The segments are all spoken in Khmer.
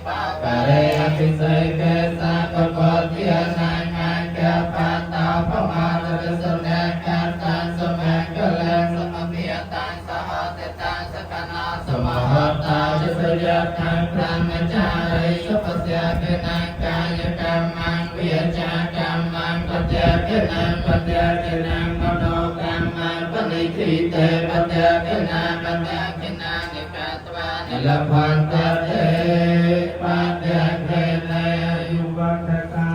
បាករេអភិសេកេសាពពទានាងាកបតោបមាទរសនេកតាសមង្គលសមភិតាសហតតាសកណាសមហតាចសយថាព្រមចារិសុបស្យាកណាកាយកម្មងវិចាកម្មងបត្យាកណាបត្យាកណាមโนកម្មងបនិធិតេបត្យាកណាបត្យាកណានិកត្វានិលភន្តតេបត្យាកេន យុវត្តកោ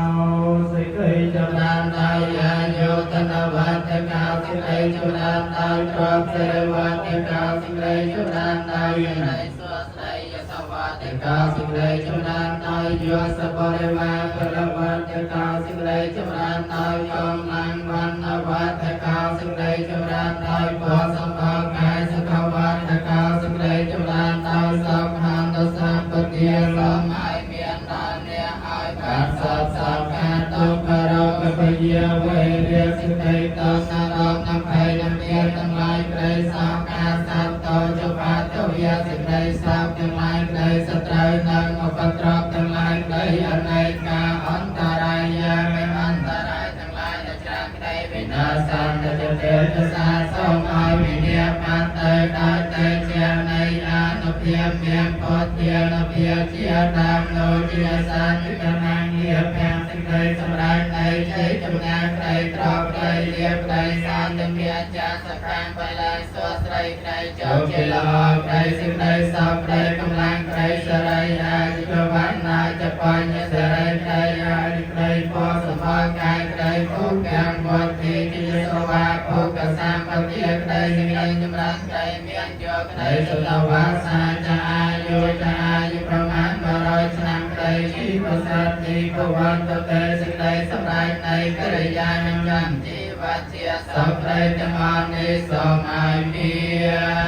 សេចក្តី ចម្រើនដោយអាយុតនវត្តកោសេចក្តីចម្រើនដោយទ្រព្យសិរិវត្តកោសេចក្តីចម្រើនដោយសេរីសួស្តីយសវត្តកោសេចក្តីចម្រើនដោយយោសបរិវាពលវត្តកោសេចក្តីចម្រើនដោយកម្លាំងវណ្ណវត្តកោសេចក្តីចម្រើនដោយពរសម្បកាយសុខវត្តកោសេចក្តីចម្រើនដោយសុខន្តសម្បទាសម័យមានដល់អ្នកឲ្យបានសពសពការទុក្ខរោគពយាវេរាសេចក្តីតនរោគនភ័យនមានទាំងឡាយក្តីសោកាសត្វតោចបាតវិសេចក្តីសោកទាំងឡាយក្តីសត្រូវនិងឧបទ្រពទាំងឡាយក្តីអនេកាអន្តរាយាមិនអន្តរាយទាំងឡាយដែលច្រើនក្តីវិនាសន្តចទេទសាសូមឲ្យវិនាបានទៅដោយទៅជានៃអនុភាពមានពុទ្ធានុភាពជាដើមនោះជាសាធិកណាងាភាំងសេចក្តីសម្រេចនៃជ័យជំនះក្តីត្រប់ក្តីលៀបក្តីសន្តិភាពចាសខាងបលាសួស្រីក្តីជោគជាល្អក្តីសេចក្តីសោកក្តីកម្លាំងក្តីសរីអាយុវណ្ណាចបញ្ញសរីក្តីអាយុក្តីពោសម្បកាយក្តីភុកម្មវត្ថិជាសវាភុកសម្បទាក្តីសេចក្តីចម្រើនក្តីមានយកក្តីសុតវាសាចាអាយុចាអាយុប្រមាណ100ឆ្នាំក្តីជីវសត្វទីភវន្តតេសេចក្តីសម្រេចនៃកិរិយានឹងចន្ទជីវជាសពក្តីទាំងអស់នេះសូមឲ្យមា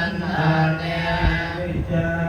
នអនេ វិចា